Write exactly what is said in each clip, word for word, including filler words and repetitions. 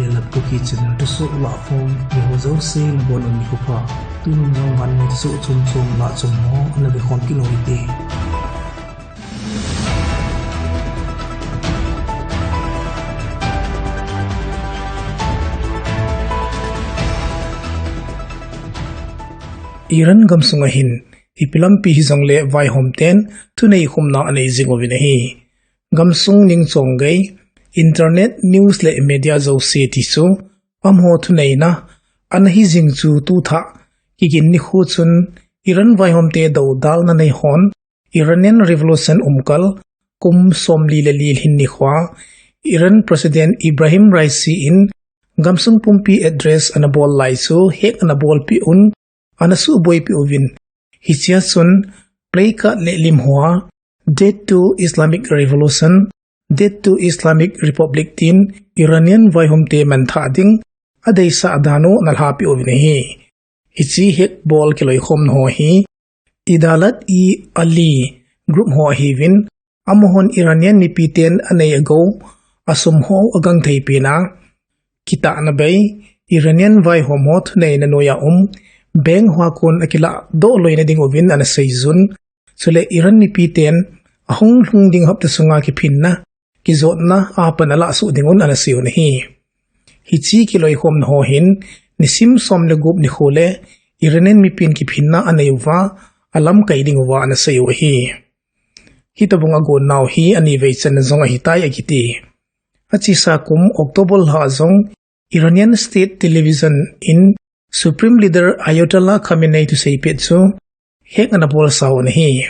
Latpuki channel thusoh lahkhom, miho jouse nabonun nikho pha. Tunung jong vannoi thusoh chomchom lahchom ho ana vekhom kit u hite. Iran gamsunga hin, ipi lampi hijongle vaihom ten thunei khomna anei jing uvin ahi. Gamsung ningchong gei, internet, news le media jouse tichu, amaho thuneina ana hi jing chu tuthah kigin nikho chun, Iran vaihom te doudalna nei hon, Iranian Revolution umkal, kum somli le li lhin nikhoa, Iran President Ibrahim Raisi in gamsung pumpi address ana bol lai chu hack ana bolpeh un, ana suhboipeh uvin. Hichea chun placard le lim hoa, Death to Islamic Revolution, Death to Islamic Republic tin Iranian vaihom te manthah ding adeisah dan u ana lhapeh uvin ahi. Hiche hack bol kiloikhomna ho hi Idalat-e-Ali group ho ahiuvin, amahon Iranian mipi ten anei agou, asum ho agangthei pena, kitahna bei, Iranian vaihom ho thuneina noiya um, bank hoa kon akiladoh loina ding uvin ana seijun, chule Iran mipi ten ahung lhung ding hapta sunga kiphinna, kijotna apan alahsuh ding un ana seiyu ahi. Hiche kiloikhomna ho hin, nisim som le gup nikho le Iranian mipin kiphinna anei uva, alamkai ding uva ana seiyu ahi. Hitobang agonnau hi anivei channa jong ahitai akiti. Achesa kum October lha jong Iranian State Television in Supreme Leader Ayatollah Khamenei thuseipeh chu hack ana bolsau ahi.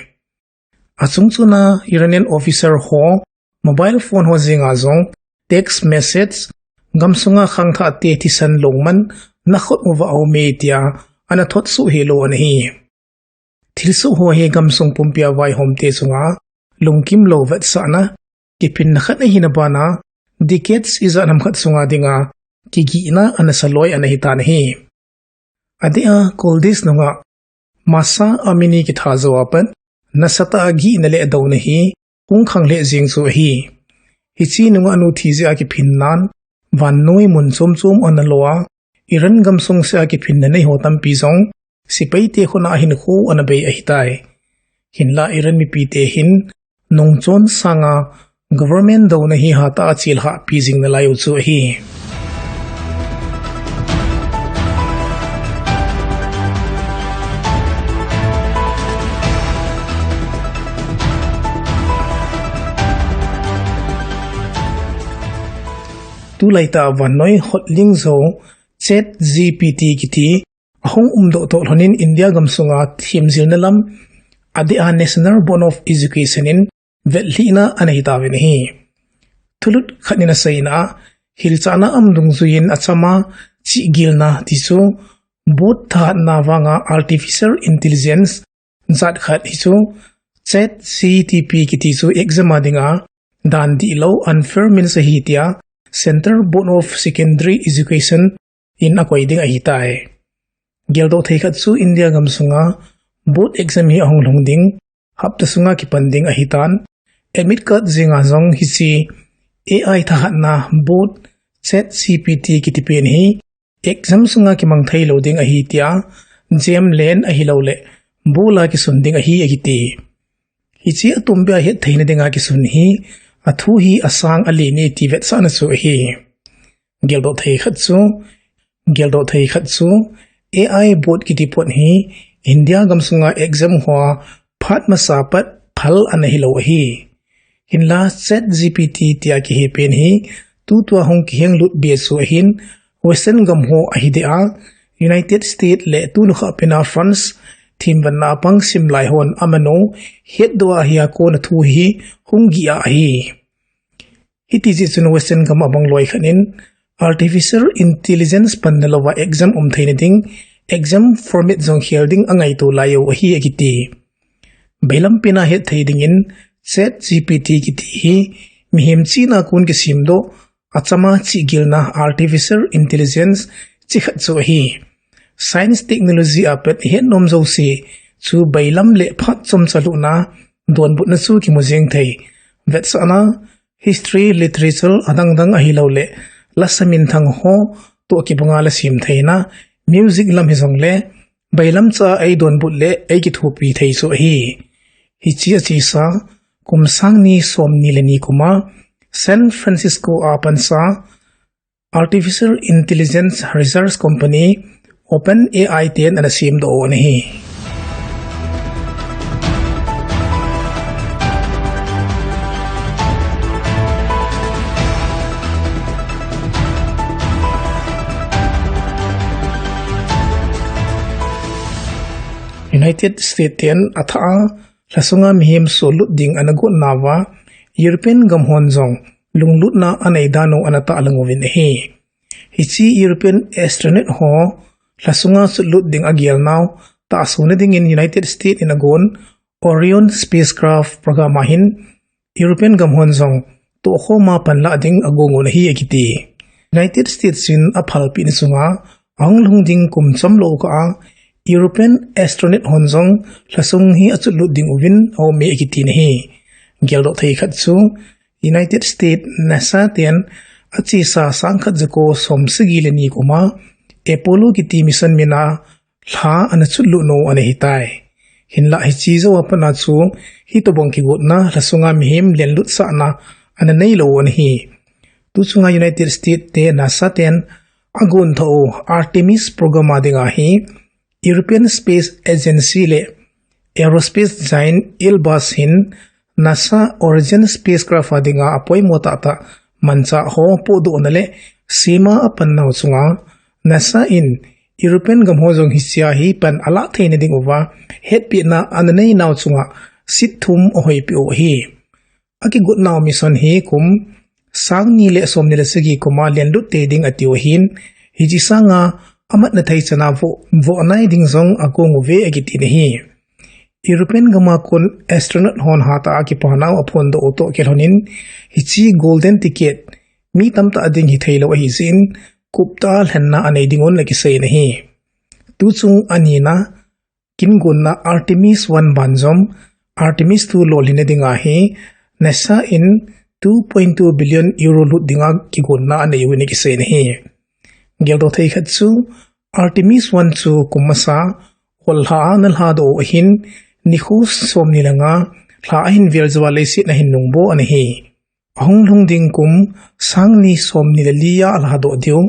Achungchona Iranian officer ho mobile phone ho jenga jong text message, gamsunga khangthah te thisan lungman nakhut uva aume tia ana thotsuh helou ahi. Thilsoh ho hi gamsung pumpia vaihom te chunga lungkimlou vetsahna, kiphinna khat ahina bana, decades ijat ham khat sunga dinga kigihna ana saloi ana hitan ahi. Adeh a Kurdish nungah Mahsa Amini kitha jouva pat, nasatah a gihna le adouna hi hung khang lheh jeng chu ahi. Hiche nungah nu thi jeh a kiphinnan, vannoi mun chom chom ana lo a, Iran gamsung sea kiphinna nei ho tampi jong, sepai te khut a hinkho ana bei ahitai. Hinla Iran mipi te hin, nungchon sanga government douna hi hatah a chilhahpi jing nalai u chu ahi. Tulaitah vannoi hotling jou ChatGPT kiti ahung umdoh toh lhonin India gamsunga themjilna lam adeh a National Board of Education in vetlhihna ana hitauvin ahi. Thulut khat in aseina a, hilchahna um dungjuiyin achama chihgilna tichu board thahatna vanga artificial intelligence jat khat hichu ChatGPT kiti chu exam a dinga dan dihlou unfair means ahi tia Central Board of Secondary Education in akoi ding ahitai. Geldoh thei khat chu India gamsunga board exam hi ahung lhung ding, hapta sunga kipan ding ahitan. Admit card jenga jong hiche AI thahatna board ChatGPT kiti pen hi exam sunga kimang theilou ding ahi tia, JAM len ahilouleh board a kisun ding ahi akiti. Hiche atumbeh a hettheina dinga kisun hi, athu hi asang alen e ti vetsahna chu ahi. Geldoh thei khat chu, geldoh thei khat chu, AI board kiti pon hi India gamsunga exam hoa phat masa pat phal ana hilou ahi. Hinla ChatGPT tia kihe pen hi, tutua hung kihenglut beh chu ahin, Western gam ho ahi deh a, United States le tuni kha pena France, themvanna a pang simlai hon amanu hetdoh a hia kona thu hi hung gih a ahi. Hiti jeh chun Western gam a bang loi khat in artificial intelligence panna louva exam um theina ding, exam format jong khel ding angaito lai u ahi akiti. Bailam pena hetthei dingin ChatGPT kiti hi mihem chihna kon kisemdoh, achama chihgilna artificial intelligence chi khat chu ahi. Science technology a pat hetnom jouse chu bailam le phat chomcha lhuhna donbutna chu kimu jeng thei. Vetsahna, history, literature adangdang ahilouleh lasa minthang ho toh kibanga la sem theina, music lam hijongle, bailam cha eidonbut le eikithopi thei chu ahi. Hiche achesa, kum sang ni som ni le ni kuma, San Francisco a pansa, Artificial Intelligence Research Company, OpenAI ten ana semdoh u ana hi. United States ten athah a, lhasunga mihem sulut ding ana got nauva, European gam hon jong lunglutna anei dan u ana tahlang uvin ahi. Hiche European astronaut ho lhasunga sulut ding agel nau tahsona dingin United States in agon Orion spacecraft program a hin European gam hon jong tohkhoma panlah ding agong u ana hi akiti. United States in aphalpina chunga ahung lhung ding kum chomlou kah a European astronaut hon jong lhasung hi achutlut ding uvin aume akiti ahi. Geldoh thei khat chu United States NASA ten achesa sang khat jako som sagi le ni kuma Apollo kiti mission mina lha ana chutlut u ana hitai. Hinlah hiche jou a pat a chu hitobang kigotna lhasunga mihem lenlutsahna ana neilou u ana hi. Tuchunga United States te NASA ten agon thah u Artemis program a dinga hi European Space Agency le aerospace giant Airbus hin NASA Orion spacecraft a dinga apoimo tahtah manchah ho pohdohna le sema apan nau chunga NASA in European gam ho jong hichea hi pan alah theina ding uva hetpina ana nei nau chunga seat thum ahoipeh u ahi. Akigot nau mission hi kum sang ni le som ni le sagi kuma lenlut tei ding atiu ahin, hiche sanga amatna thei chana voh, voh nai ding jong agong uve akiti ahi. European gama kon astronaut hon hatah a kipa nau aphondoh u toh kilhonin, hiche golden ticket mi tamtah ding hitheilou ahijeh in, kuptah a lhenna anei ding un akisei ahi. Tuchung anina, kigonna Artemis one banjom, Artemis two lolhinna dinga hi NASA in two point two billion euro lut dinga kigonna anei uvin akisei ahi. Geldoh thei khat chu Artemis one chu kum masa, hollha a ana lhadoh u ahin, nikho som ni le nga lha ahin vel jouva leiset ahin nungboh ana hi. Ahung lhung ding kum sang ni som ni le li a alhadoh diu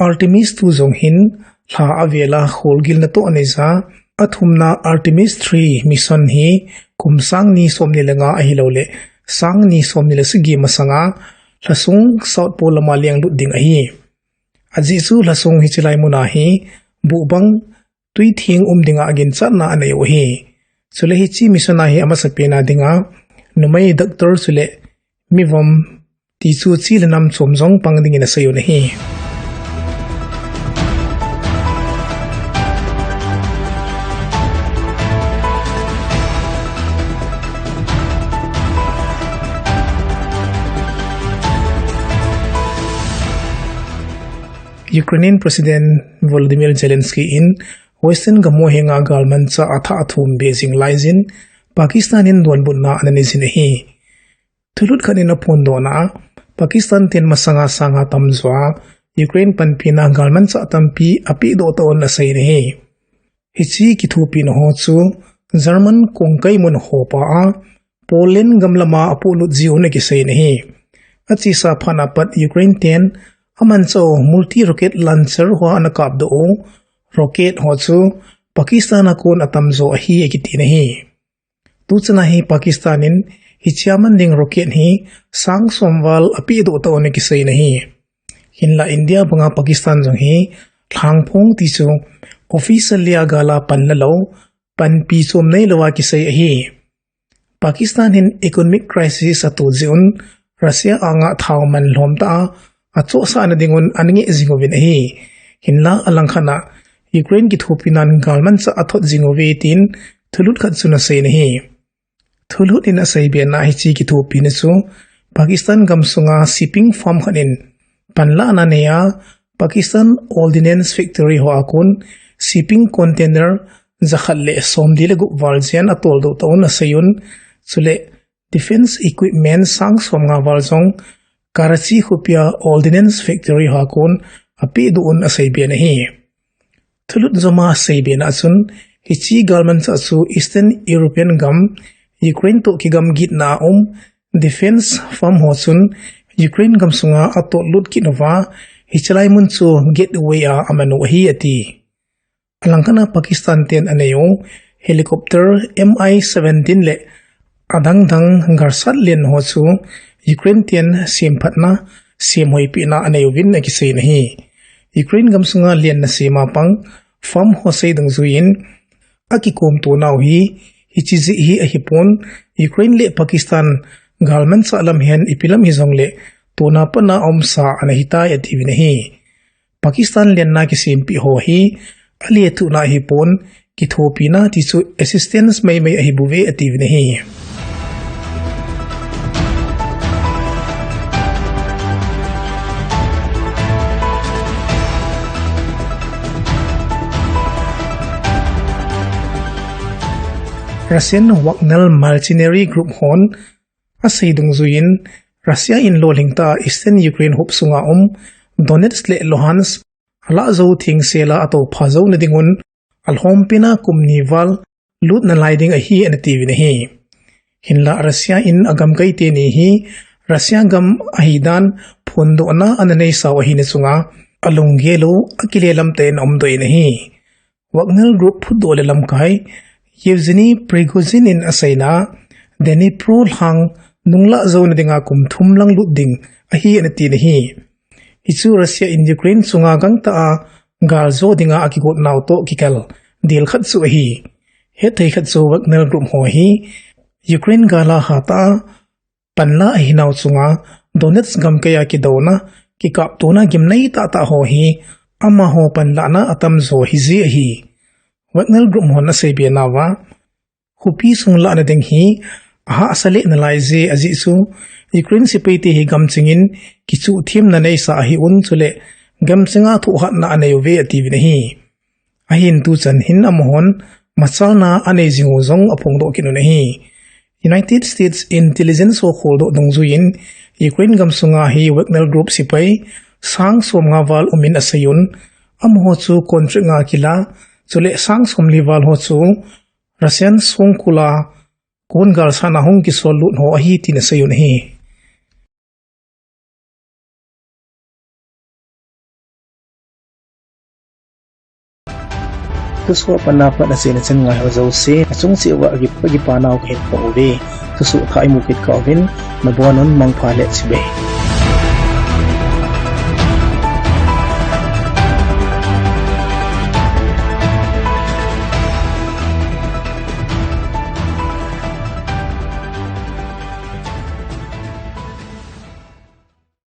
Artemis two jong hin lha avela kholgilna toh anei ja, athumna Artemis three mission hi kum sang ni som ni le nga ahilouleh sang ni som ni le sagi masanga lhasung South Pole lama lenglut ding ahi. Ajeh chu lhasung hiche lai muna hi buhbang tuitheng um dinga aginchatna anei u ahi. Chule hiche mission a hi amasapen a dinga numei doctor chule mivom tichu chi le nam chom jong pang dingin asei u ahi. Ukrainian President Volodymyr Zelensky in Western gam ho henga galmanchah athah athum be jing laijin Pakistan in donbutna ana neijin ahi. Thulhut khat in aphondohna a, Pakistan ten masanga sanga tamjo a Ukraine panpina galmanchah tampi apehdoh tauvin asei ahi. Hiche kithopina ho chu German kongkai mun hopa a Poland gam lama apohlut jiuvin akisei ahi. Achesa phat a pat Ukraine ten amanchah u multi rocket launcher ho ana kapdoh u rocket ho chu Pakistan a kon atamjo ahi akiti ahi. Tuchan a hi Pakistan in hichea man ding rocket hi sang som val apehdoh tauvin akisei ahi. Hinlah India banga Pakistan jong hi lhangphong tichu officially a gal a panla lou, panpi chom neilouva kisei ahi. Pakistan hin economic crisis atoh jeh un Russia anga thao man lhomtah a achohsahna dingun ana ngeh jing uvin ahi. Hinlah alangkhat a Ukraine kithopina'n galmanchah athot jing uve tin thulhut khat chun asei ahi. Thulhut in aseibe na hiche kithopina chu Pakistan gamsunga shipping firm khat in panlahna nei a Pakistan Ordnance Factory ho a kon shipping container jakhat le somli le gup val jen atoldoh tauvin aseiyun, chule defense equipment sang somnga val jong Karachi khopia Ordnance Factory ha kon apehdoh un aseiben ahi. Thulut joma aseiben a chun, hiche galmanchah chu Eastern European gam, Ukraine toh kigamgitna a um, defense firm ho chun Ukraine gamsunga atotlut kit uva, hiche lai mun chu gateway a aman u ahi ati. Alangkhat a Pakistan ten anei u helicopter M I seventeen le adangdang galsat len ho chu Ukraine ten semphatna, semhoipehna anei uvin akisei in ahi. Ukraine gamsunga lenna sem a pang firm ho sei dungjuiyin, akikomto nau hi hiche jeh hi ahipon, Ukraine le Pakistan galmanchah lam hen ipi lam hijongle tona pat a aumsa ana hitai atiuvin ahi. Pakistan lenna kisempeh ho hi alethuhna ahipon, kithopina ti chu assistance maimai ahibouve atiuvin ahi. Russian Wagner mercenary group hon asei dungjuiyin, Russia in lolhing tah a Eastern Ukraine hop sunga um Donetsk le Luhansk alah jou thengsel a atoupha jouna dingun, alhompena kum ni val lut nalai ding ahi anatiuvin ahi. Hinla Russia in agamkai teni hi Russia gam ahidan phondohna ana neisau ahina chunga, alunggel u akile lamtah in aumdoh in ahi. Wagner Group phutdoh le lamkai Yevgeny Prigozhin in aseina, Dnipro lhang nunglah jouna dinga kum thum lang lut ding ahi anatin ahi. Hichu Russia in Ukraine chunga gangtah a gal jo dinga akigot nau toh kikal del khat chu ahi. Hetthei khat chu Wagner Group ho hi Ukraine gal a hatah a panla ahinau chunga Donetsk gamkai a kidouna, kikaptona gimnei tahtah ho hi amaho panlahna atamjo ahijeh ahi. Wagner Group hon aseibe nauva, khopi sung lahna ding hi ahahsa lheh nalai jeh ajeh chu, Ukraine sepaite hi gamchingin kichuhthemna neisa ahiuvin chule gamchinga thohhatna anei uve atiuvin ahi. Ahin tuchan hin amahon machalna anei jing u jong aphongdoh kit un ahi. United States Intelligence ho kholdoh dungjuiyin, Ukraine gamsunga hi Wagner Group sepai sang somnga val umin aseiyun, amaho chu contract nga kila, chule sang somli val ho chu Russian songkul a kon galsatna hung kisol lut ho ahi tin aseiyun ahi. Thusoh apat na pat achaina chan ngaiho jouse, achung cheh uva akipa, akipa nau kahin phong uve. Thusoh thah imu kit kah uvin, nabonun mangpha le chibai.